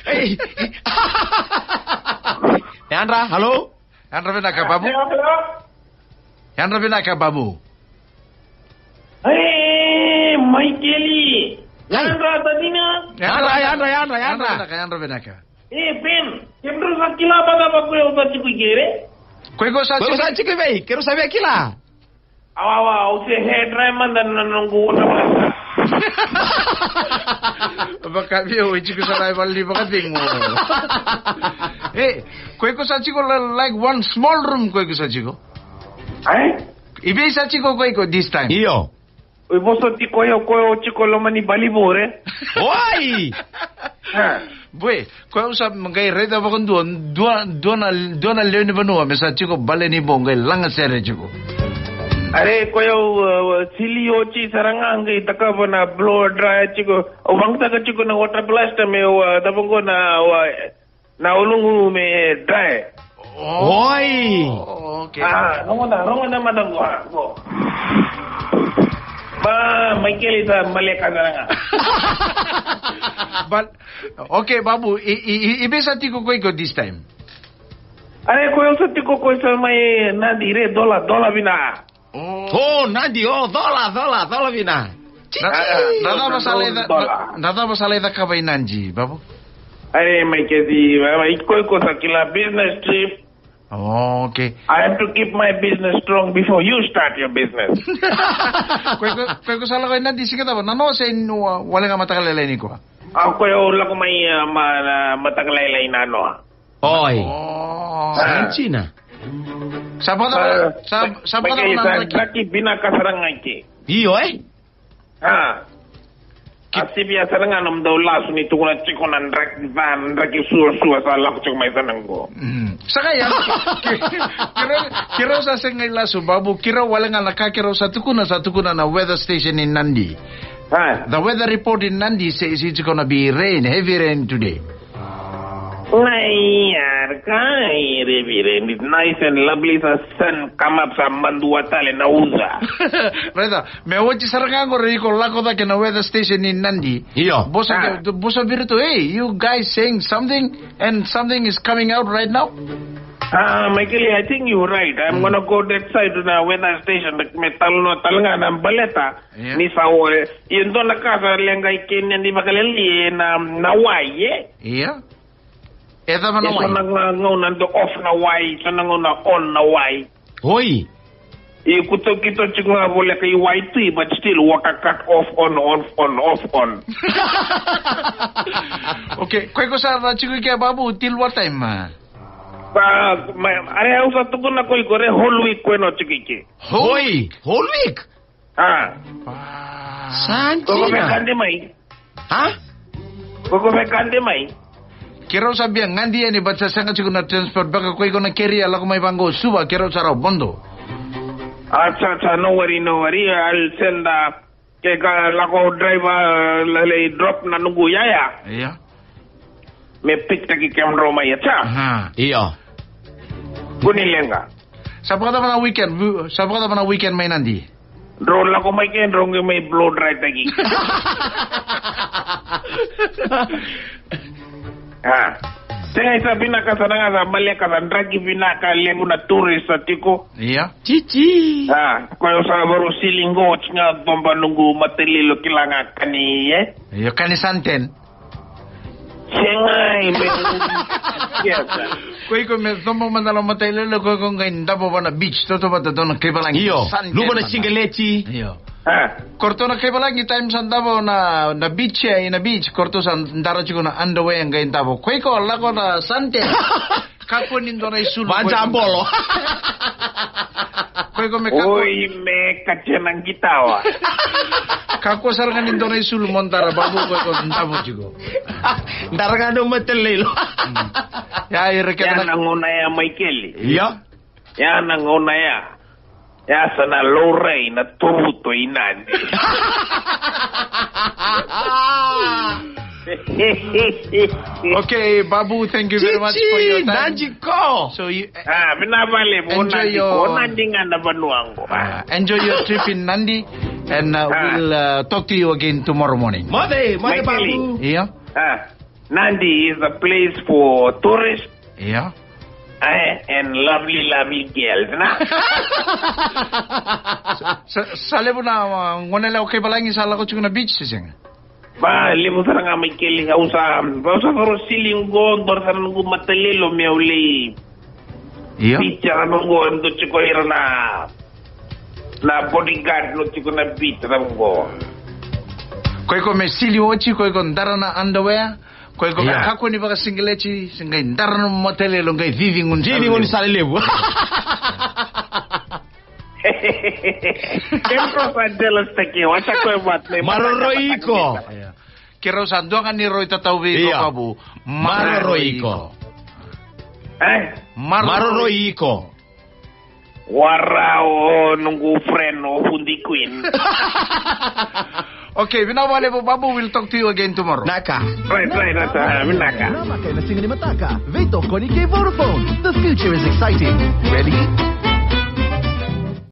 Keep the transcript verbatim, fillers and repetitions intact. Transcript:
Ei. Yadra, halo? Yadra vinaka, Babu. Hello, hello. Yadra vinaka, Babu. Ei, Maikeli. Yadra, tadina. Yadra, yadra, yadra, yadra. Yadra vinaka, yadra vinaka. E, Ben, kemudrau sa kila vata vakakoya au sa tiko i ke, re? Ko iko sa tiko i vei? Keirau sa via kila. Awa, awa, au se hair dryer mada na noqu water blaster. Vakaviau, e tiko sara e vale ni vakacegu. E, ko iko sa tiko la, like one small room ko iko sa tiko. Ai? I vei sa tiko ko iko this time? Io. Oi, vosa tiko io, ko io tiko loma ni balivo, re? Oi! Ha. Boy, ko au sa qai raica vakadua, dua, dua na, dua na lewe ni vanua me sa tiko bale ni bo qai laga sere tiko. Are, ko au, uh, sili oti sara ga qai takava na blow dryer tiko. Au vagitaka tiko na water blaster me, uh, tava qo na, uh, na ulugu me dryer. Oi. Oh, okay. Ah, rogoca, rogoca mada qo, ah, qo. Ba, Maikeli sa maleka sara ga. But, okay, Babu, i, i, i, i vei sa tiko ko iko this time? Are, ko au sa tiko ko sa mai Nadi, re, dola, dola vina. Oh. Oh, Nadi, oh, dola, dola, dola vina. Na, na cava sa lai ca-, na, na cava sa lai cakava i Nadi, Babu? Are, Maikeli, iko, iko sa kila business trip. Oh, okay. I have to keep my business strong before you start your business. Ko iko, ko iko sa lako i Nadi siga cava? Nanoa se ni wa-, wale ga mataka lailai nikua? A, ko au lako mai, a, ma-, na mataka lailai nanoa. Oi. Oh. Sa dina. Sa vakacava, sa, sa vakacava na draki? Draki vinaka sara ga i ke. Io, e? A. A sivia sara ga nomudou lasu ni tukuna tiko na draki, na draki suasua sa lako tiko mai sana qo. Mm. Sa qai ya. Keirau, keirau sa sega ni lasu, Babu, keirau wale ga na ka keirau sa tukuna, sa tukuna na weather station in Nadi. A. The weather report in Nadi says it's gonna be rain, heavy rain today. Nai, arka, irivirendi, nice and lovely, sa sun come up, sa madua tale na uca. Raica, me oti sara ga qori iko lako cake na weather station i Nadi. Io. Vosa, vosa vei iratou, hey, you guys saying something and something is coming out right now? Ah, Michael, I think you're right. I'm gonna go that side to the weather station. Me talanoa tale ga na baleta. Ia. Ni sa oe. Ia dua na ka sa leqa i kea ni vakalelei na, na wai, e? Ia. E cava na wai? E so na ga-, gauna dau off na wai, so na gauna on na wai. Oi. E keitou, keitou tiko ga voleka i Waitui, but still water cut off, on, on, on, off, on. Okay, ko iko sa tiko i ke, Babu, till what time? Ba, ma, are au sa tukuna ko iko, re whole week ko ena tiko i ke. Whole week? A. Sa dina. Ko ko vekade mai? A? Ko ko vekade mai? Keirau sa via gade yani, but sa sega tiko na transport beka, ko iko na carrier lako mai vaqo Suva, keirau sa rawa vodo. Acha, acha, no worry, no worry. I'll send, uh, ke ka lako driver, uh, lai drop na noqu yaya. Ia. Me pick taki kemudrau mai, acha. Aha. Io. Kua ni leqa. Sa vakacava na weekend, sa vakacava na weekend mai Nadi? Drau lako mai ke, drau qai mai blow dry taki. A. Sega, sa vinaka sara ga, sa maleka, sa draki vinaka, levu na tourist sa tiko. Ia. Cici. A, ko au sa varu sili qo, tiko ga toba noqu mataililo, kila ga kani, e? Io, kani santen. Sega, e me. Yes. Ko iko me toba mada na mataililo, ko iko qai davo vana beach, toto vata dona kaivalagi. Io, luva na singaleti. Io. A. Ko ratou na kaivalagi, time sa davo na, na beach, e, ina beach, ko ratou sa dara tiko na underwear qai davo. Ko iko lako na santen. Kakua ni dua na isulu. Vaja bolo. Ko iko me kakua. Oi, me katia na qitawa. Kakua sara ga ni dua na isulu mo dara, Babu, ko iko davo tiko. Dara ga dau mataililo. Mm. Ia, ira kece na gauna ya, Michael. Ia. Ia na gauna ya. Ia sa na laurai na tovuto i Nadi. Okay, Babu, thank you very much for your time. Cici, Nadi ko. So you, ah, vinavale, enjoy your, Nadi ko, Nadi ga na vanua qo. Ah, enjoy your trip in Nadi, and, uh, we'll, uh, talk to you again tomorrow morning. Moce, moce, Babu. Ia. Ah, Nadi is a place for tourists. Yeah. Eh, and lovely, lovely girls, na? Sa, sa, sa levu na, uh, gone lewa kai valagi sa lako tiko na beach, se sega? Ba, levu sara ga mai keli, au sa, ba, au sa koro sili qo, dora sara noqu matalelo me au lei. Io. Beach, a noqu, em do tiko ira na, na bodyguard, no tiko na beach, a noqu. Ko iko me sili oti, ko iko dara na underwear, ko iko me Io. Kakua ni vakasigileti, se qai dara na matalelo, qai cici guni Cici guni sala levu. Kemro sa jealous take, wacha ko e mat, ne Maroroi iko. Io. Keirau sa dua ga ni roi tatau vei iko Io. Kavu. Maroroi iko. Eh? Maroroi iko. Wara o noqu friend o Hundi Queen. Okay, vinaka vakalevu Babu, we'll talk to you again tomorrow. Naka. Right, right, right, uh, vinaka. Namaka ena siga ni mataka. Veitokoni kei Vodafone. The future is exciting. Ready?